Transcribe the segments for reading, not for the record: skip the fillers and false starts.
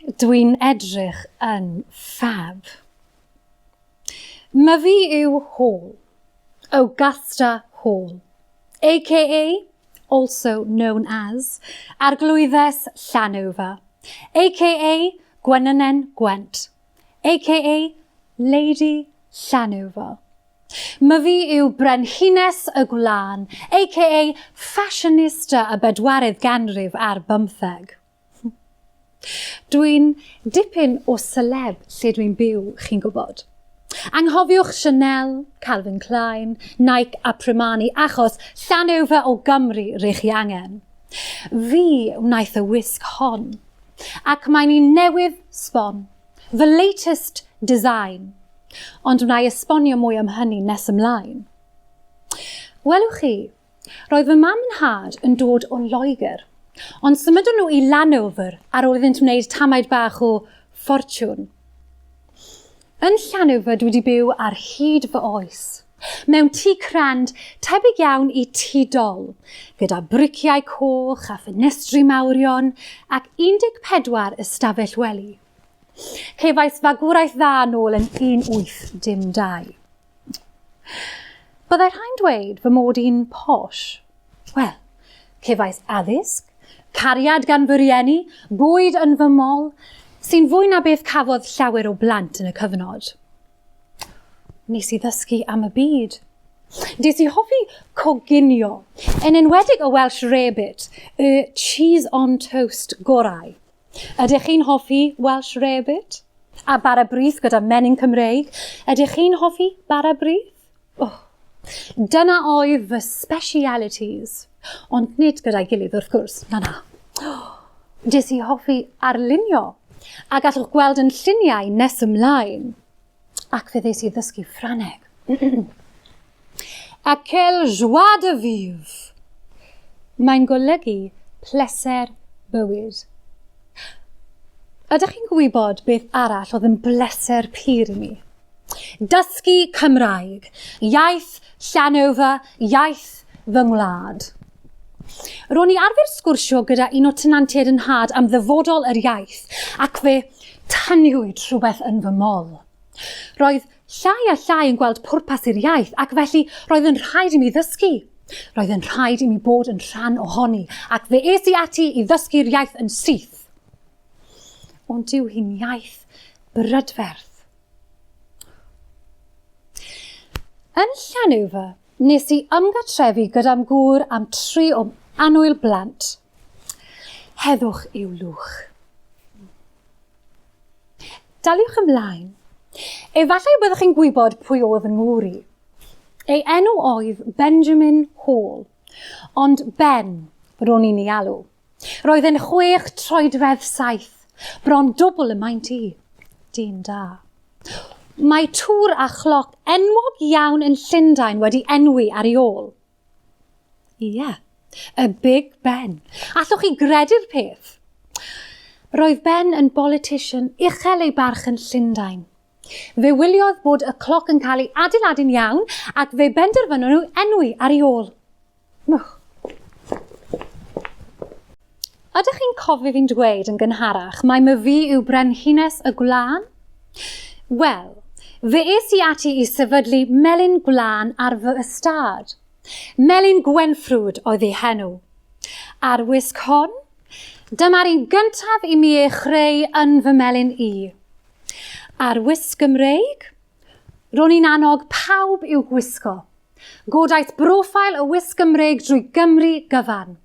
Dwi'n edrych yn ffab. Myfi yw Hall. Augusta Hall. AKA, also known as, Arglwyddes Llanover. AKA Gwenynen Gwent. AKA Lady Llanover. Myfi yw Brenhines y Gwlân, AKA Fashionista y bedwaredd ganrif ar bymtheg. Dwi'n dipyn o celeb lle dwi'n byw, chi'n gwybod. Anghofiwch Chanel, Calvin Klein, Nike a Primani achos Llanover o Gymru rych chi angen. Fi wnaeth y wisg hon, ac mae'n un newydd sbon, fy latest design. Ond wna i esbonio mwy am hynny nes ymlaen. Welwch chi, Roedd fy mam nhad yn dod o Loegr, ond symudon nhw i Llanover ar ôl iddynt wneud tamaid bach o ffortiwn. Yn Llanover dwi wedi byw ar hyd fy oes, mewn tŷ crand tebyg iawn i tŷ dol, gyda briciau coch a ffenestri mawrion ac 14 ystafell wely. Cefais fagwraeth dda nôl yn 1812. Byddai rhai'n dweud fy mod i'n posh. Wel, cefais addysg, cariad gan fy rhieni, bwyd yn fy mol, sy'n fwy na beth cafodd llawer o blant yn y cyfnod. Nes i ddysgu am y byd. Des i hoffi coginio, yn enwedig y Welsh Rarebit, y cheese on toast gorau. Ydych chi'n hoffi Welsh Rarebit? A bara brith gyda menyn Cymreig? Ydych chi'n hoffi bara brith? Oh. Dyna oedd fy specialities. Ond nid gyda'i gilydd wrth gwrs, na na. Oh. Des i hoffi arlunio, a gallwch gweld yn lluniau nes ymlaen. Ac fe ddes i ddysgu Ffrangeg. A quelle joie de vivre! Mae'n golygu pleser bywyd. Ydych chi'n gwybod beth arall oedd yn bleser pur i mi? Dysgu Cymraeg, iaith Llanover, iaith fy ngwlad. Ro'n i arfer sgwrsio gyda un o tenantiaid yn nhad am ddyfodol yr iaith, ac fe taniwyd rhywbeth yn fy mol. Roedd llai a llai yn gweld pwrpas i'r iaith ac felly roedd yn rhaid i mi ddysgu. Roedd yn rhaid i mi bod yn rhan ohoni ac fe es i ati i ddysgu'r iaith yn syth. Ond dyw hi'n iaith brydferth. Yn Llanover, nes i ymgartrefu gyda'm gŵr am tri o'm annwyl blant. Heddwch i'w lwch. Daliwch ymlaen. Efallai y byddwch chi'n gwybod pwy oedd yng ngŵr i. Ei enw oedd Benjamin Hall, ond Ben ro'n i'n ei alw. Roedd e'n chwech troedfedd saith, bron dwbl y maint i. Dyn da. Mae tŵr a chloc enwog iawn yn Llundain wedi enwi ar ei ôl. Ie, y Big Ben. Allwch chi gredu'r peth? Roedd Ben yn bolitician uchel ei barch yn Llundain. Fe wyliodd bod y cloc yn cael ei adeiladu'n iawn ac fe benderfynon nhw enwi ar ei ôl. Ydych chi'n cofio fi'n dweud yn gynharach mai myfi yw brenhines y gwlân? Wel, fe es i ati i sefydlu melin gwlân ar fy ystâd. Melin Gwenffrwd oedd ei henw. A'r wisg hon? Dyma'r un gyntaf i mi ei chreu yn fy melin i. A'r wisg Gymreig? Ro'n i'n annog pawb i'w gwisgo. Godaeth broffail y wisg Gymreig drwy Gymru gyfan.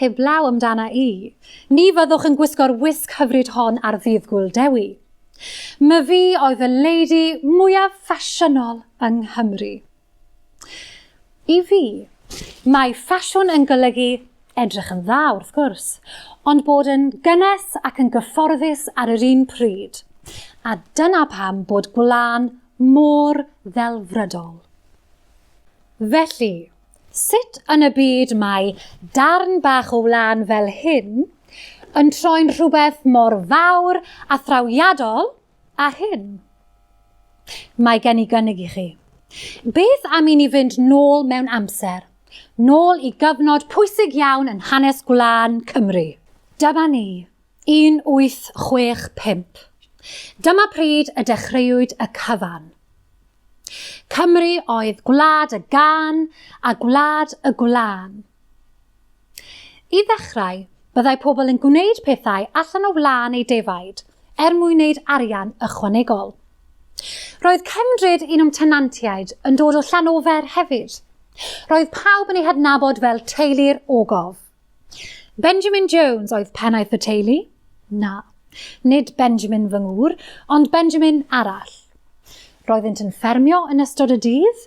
Heblaw amdana i, ni fyddwch yn gwisgo'r wisg hyfryd hon ar Ddydd Gŵyl Dewi. Myfi oedd y lady mwyaf ffasiynol yng Nghymru. I fi, mae ffasiwn yn golygu edrych yn dda wrth gwrs, ond bod yn gynnes ac yn gyfforddus ar yr un pryd. A dyna pam bod gwlân mor ddelfrydol. Felly, sut yn y byd mae darn bach o wlân fel hyn yn troi'n rhywbeth mor fawr a thrawiadol â hyn? Mae gen i gynnig i chi. Beth am i ni fynd nôl mewn amser? Nôl i gyfnod pwysig iawn yn hanes gwlân Cymru. Dyma ni. 1865. Dyma pryd y dechreuwyd y cyfan. Cymru oedd gwlad y gân a gwlad y gwlân. I ddechrau, byddai pobl yn gwneud pethau allan o wlân eu defaid er mwyn wneud arian ychwanegol. Roedd cefndryd un o'm tenantiaid yn dod o Llanofer hefyd. Roedd pawb yn ei hadnabod fel teulu'r Ogof. Benjamin Jones oedd pennaeth y teulu? Na, nid Benjamin fy ngŵr, ond Benjamin arall. Roeddynt yn ffermio yn ystod y dydd,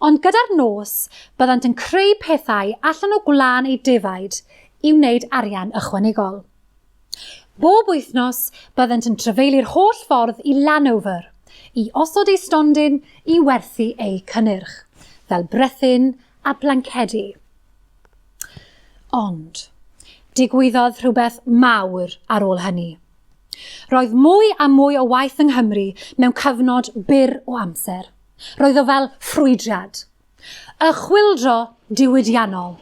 ond gyda'r nos byddant yn creu pethau allan o gwlân eu defaid i wneud arian ychwanegol. Bob wythnos byddent yn trafeilio'r holl ffordd i Llanover i osod eu stondin i werthu eu cynnyrch, fel brethyn a blancedi. Ond, digwyddodd rhywbeth mawr ar ôl hynny. Roedd mwy a mwy o waith yng Nghymru mewn cyfnod byr o amser. Roedd o fel ffrwydriad. Y chwyldro diwydiannol.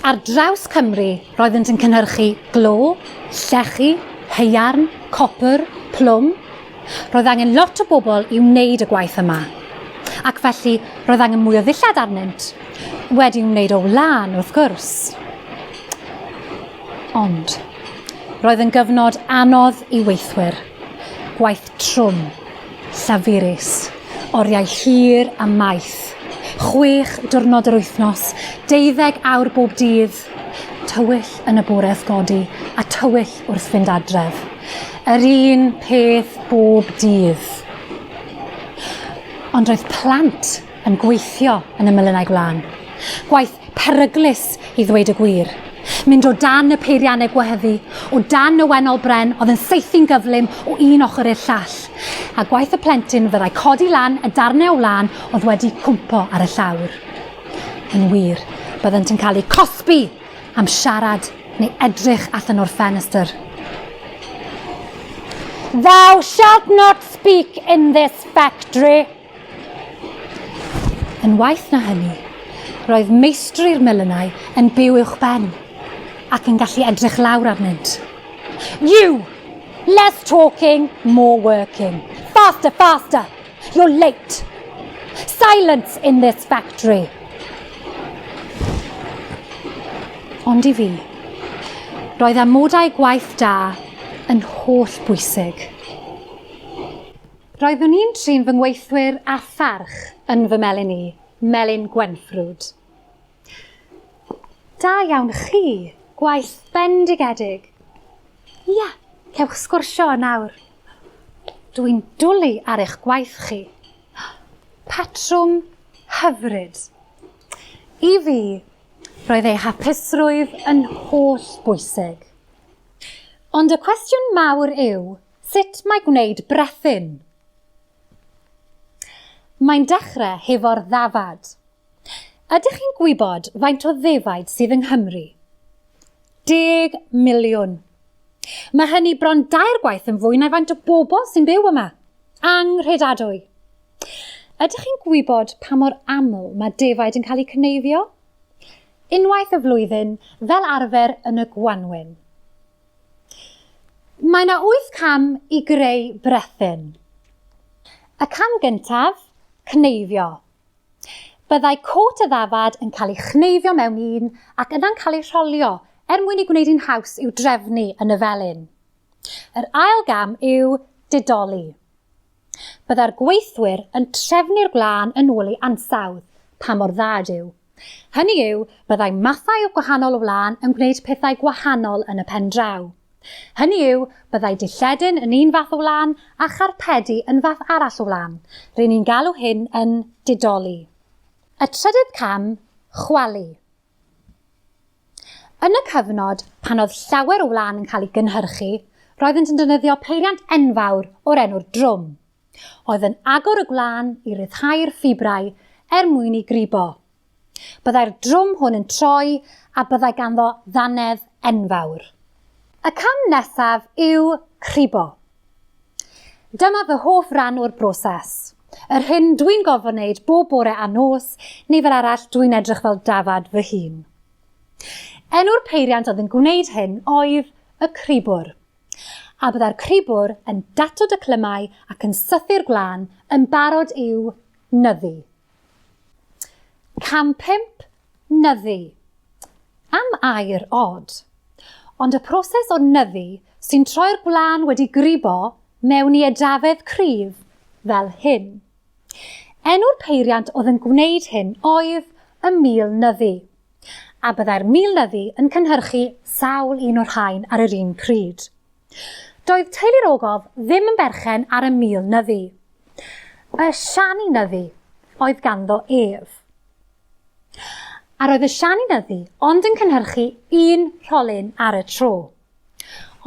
Ar draws Cymru, roeddynt yn cynhyrchu glo, llechi, haearn, copr, plwm. Roedd angen lot o bobl i wneud y gwaith yma. Ac felly, roedd angen mwy o ddillad arnynt. Wedi'w wneud o wlân, wrth gwrs. Ond, roedd yn gyfnod anodd i weithwyr. Gwaith trwm, llafurus, oriau hir a maith, chwech diwrnod yr wythnos, deuddeg awr bob dydd, tywyll yn y bore wrth godi a tywyll wrth fynd adref. Yr un peth bob dydd. Ond roedd plant yn gweithio yn y Melynnau Gwlân. Gwaith peryglus i ddweud y gwir. Mynd o dan y peiriannau gwehyddu, o dan y wennol bren oedd yn saethu'n gyflym o un ochr i'r llall. A gwaith y plentyn fyddai codi lan y darnau o wlân oedd wedi cwmpo ar y llawr. Yn wir, byddent yn cael eu cosbi am siarad neu edrych allan o'r ffenestr. Thou shalt not speak in this factory. Yn waeth na hynny, roedd meistri'r melinnau yn byw uwchben ac yn gallu edrych lawr arnynt. You! Less talking, more working. Faster, faster! You're late! Silence in this factory! Ond i fi, roedd amodau gwaith da yn holl bwysig. Roeddwn i'n trin fy ngweithwyr â pharch yn fy melin i, Melin Gwenffrwd. Da iawn chi, gwaith bendigedig. Ia, cewch sgwrsio yn awr. Dw i'n dwlu ar eich gwaith chi. Patrwm hyfryd. I fi, roedd eu hapusrwydd yn holl bwysig. Ond y cwestiwn mawr yw, Sut mae gwneud brethyn? Mae'n dechrau hefo'r ddafad. Ydych chi'n gwybod faint o ddefaid sydd yng Nghymru? 10 miliwn. Mae hynny bron dair gwaith yn fwy na faint o bobl sy'n byw yma. Anghredadwy. Ydych chi'n gwybod pa mor aml mae defaid yn cael eu cneifio? Unwaith y flwyddyn, fel arfer yn y gwanwyn. Mae yna wyth cam i greu brethyn. Y cam gyntaf, cneifio. Byddai cot y ddafad yn cael ei chneifio mewn un ac yna'n cael ei rholio er mwyn ei gwneud hi'n haws i'w drefnu yn y felin. Yr ail gam yw didoli. Byddai'r gweithwyr yn trefnu'r gwlân yn ôl ei ansawdd, pa mor dda ydyw. Hynny yw, byddai mathau o gwahanol o wlân yn gwneud pethau gwahanol yn y pen draw. Hynny yw, byddai dilledyn yn un fath o wlân a charpedi yn fath arall o wlân. Ry'n ni'n galw hyn yn didoli. Y trydydd cam, chwalu. Yn y cyfnod pan oedd llawer o wlân yn cael ei gynhyrchu, roeddent yn defnyddio peiriant enfawr o'r enw'r drwm, oedd yn agor y gwlân i ryddhau'r ffibrau er mwyn i gribo. Byddai'r drwm hwn yn troi a byddai ganddo ddannedd enfawr. Y cam nesaf yw cribo. Dyma fy hoff ran o'r broses. Yr hyn dwi'n gorfod wneud bob bore a nos, neu fel arall dwi'n edrych fel dafad fy hun. Enw'r peiriant oedd yn gwneud hyn oedd y cribwr. A byddai'r cribwr yn datod y clymau ac yn sythu'r gwlân yn barod i'w nyddu. Cam 5, Nyddu. Am air od. Ond y proses o nyddu sy'n troi'r gwlân wedi gribo mewn i edafedd cryf fel hyn. Enw'r peiriant oedd yn gwneud hyn oedd y mil nyddu. A byddai'r mil nyddu yn cynhyrchu sawl un o'r rhain ar yr un pryd. Doedd teulu'r ogof ddim yn berchen ar y mil nyddu. Y siani nyddu oedd ganddo ef. A roedd y siani nyddu ond yn cynhyrchu un rholyn ar y tro.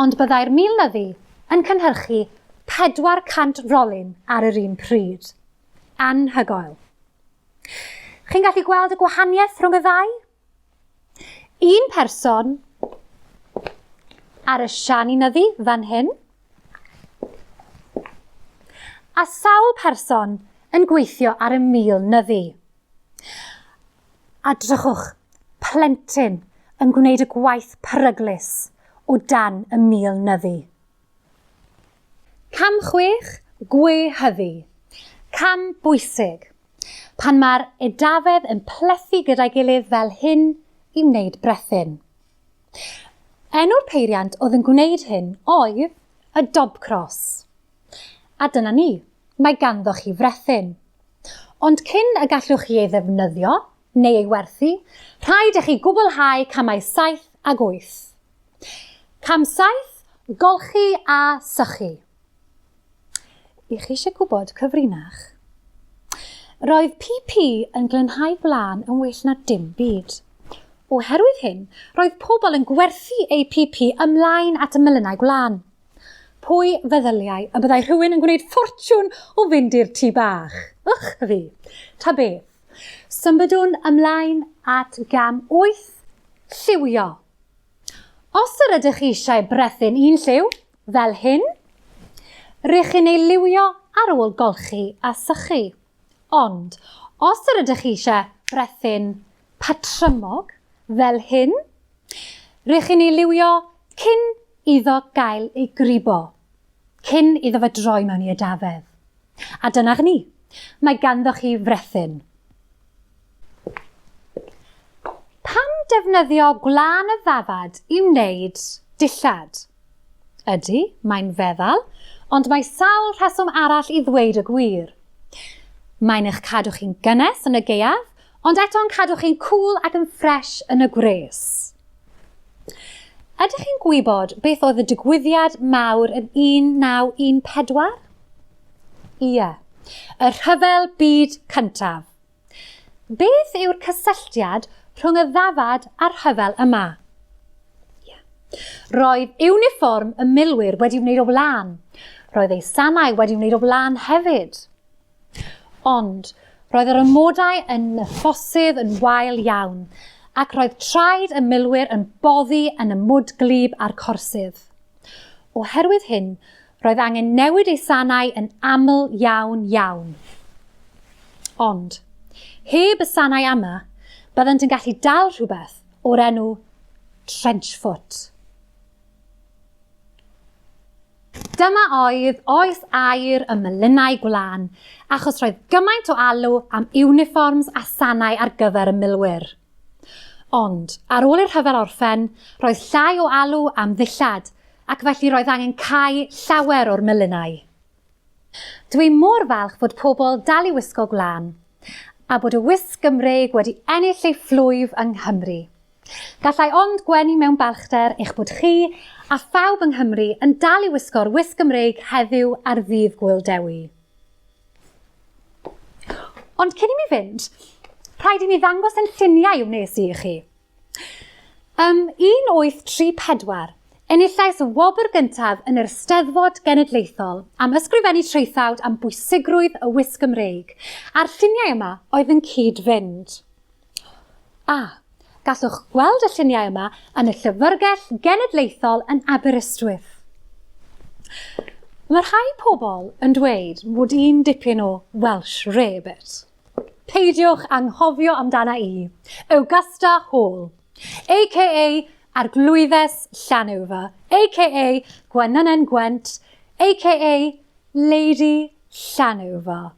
Ond byddai'r mil nyddu yn cynhyrchu 400 rolyn ar yr un pryd. Anhygoel. Chi'n gallu gweld y gwahaniaeth rhwng y ddau? Un person ar y siani nyddu fan hyn, a sawl person yn gweithio ar y mil nyddu. A drychwch, plentyn yn gwneud y gwaith peryglus o dan y mil nyddu. Cam 6, Gwehyddu. Cam bwysig. Pan mae'r edafedd yn plethu gyda'i gilydd fel hyn i wneud brethyn. Enw'r peiriant oedd yn gwneud hyn oedd y Dobcross. A dyna ni, mae ganddo chi frethyn. Ond cyn y gallwch chi ei ddefnyddio neu ei werthu, rhaid i chi gwblhau camau 7 ag 8. Cam 7, Golchi a sychu. I chi eisiau gwybod cyfrinach? Roedd PP yn glanhau gwlân yn well na dim byd. Oherwydd hyn, roedd pobl yn gwerthu eu PP ymlaen at y melinnau gwlân. Pwy feddyliai y byddai rhywun yn gwneud ffortiwn o fynd i'r tŷ bach? Ych fi! Ta beth. Symudwn ymlaen at gam 8, lliwio. Os yr ydych chi eisiau brethyn un lliw, fel hyn, rych chi'n ei liwio ar ôl golchi a sychu. Ond, os yr ydych chi eisiau brethyn patrymog, fel hyn, rych chi'n ei liwio cyn iddo gael ei gribo, cyn iddo fe droi mewn i edafedd. A dyna ni, mae ganddo chi frethyn. Pam defnyddio gwlân y ddafad i wneud dillad? Ydy, mae'n feddal, ond mae sawl rheswm arall i ddweud y gwir. Mae'n eich cadw chi'n gynnes yn y gaeaf, ond eto'n cadw chi'n cŵl ac yn ffresh yn y gwres. Ydych chi'n gwybod beth oedd y digwyddiad mawr yn 1914? Ie, y Rhyfel Byd Cyntaf. Beth yw'r cysylltiad rhwng y ddafad a'r rhyfel yma? Ie. Roedd iwnifform y milwyr wedi wneud o wlân. Roedd eu sanau wedi wneud o wlân hefyd. Ond roedd yr amodau yn y ffosydd yn wael iawn, ac roedd traed y milwyr yn boddi yn y mwd gwlyb a'r corsydd. Oherwydd hyn, roedd angen newid ei sanau yn aml iawn iawn. Ond, heb y sanau ama, byddant yn gallu dal rhywbeth o'r enw trench foot. Dyma oedd oes aur y melinnau gwlân, achos roedd gymaint o alw am iwnifforms a sanau ar gyfer y milwyr. Ond, ar ôl i'r rhyfel orffen, roedd llai o alw am ddillad, ac felly roedd angen cau llawer o'r melinnau. Dw i mor falch fod pobl dal i wisgo gwlân, a bod y wisg Gymreig wedi ennill ei phlwyf yng Nghymru. Gallai ond gwenu mewn balchder eich bod chi a phawb yng Nghymru yn dal i wisgo'r wisg Gymreig heddiw ar Ddydd Gŵyl Dewi. Ond cyn i mi fynd, rhaid i mi ddangos yn lluniau wnes i i chi. Ym 1834, enillais y wobr gyntaf yn yr Eisteddfod Genedlaethol am ysgrifennu traethawd am bwysigrwydd y wisg Gymreig, a'r lluniau yma oedd yn cyd-fynd. A, gallwch gweld y lluniau yma yn y Llyfrgell Genedlaethol yn Aberystwyth. Mae rhai pobl yn dweud mod i'n dipyn o Welsh rarebit. Peidiwch anghofio amdana i, Augusta Hall. AKA Arglwyddes Llanover, AKA Gwenynen Gwent, AKA Lady Llanover.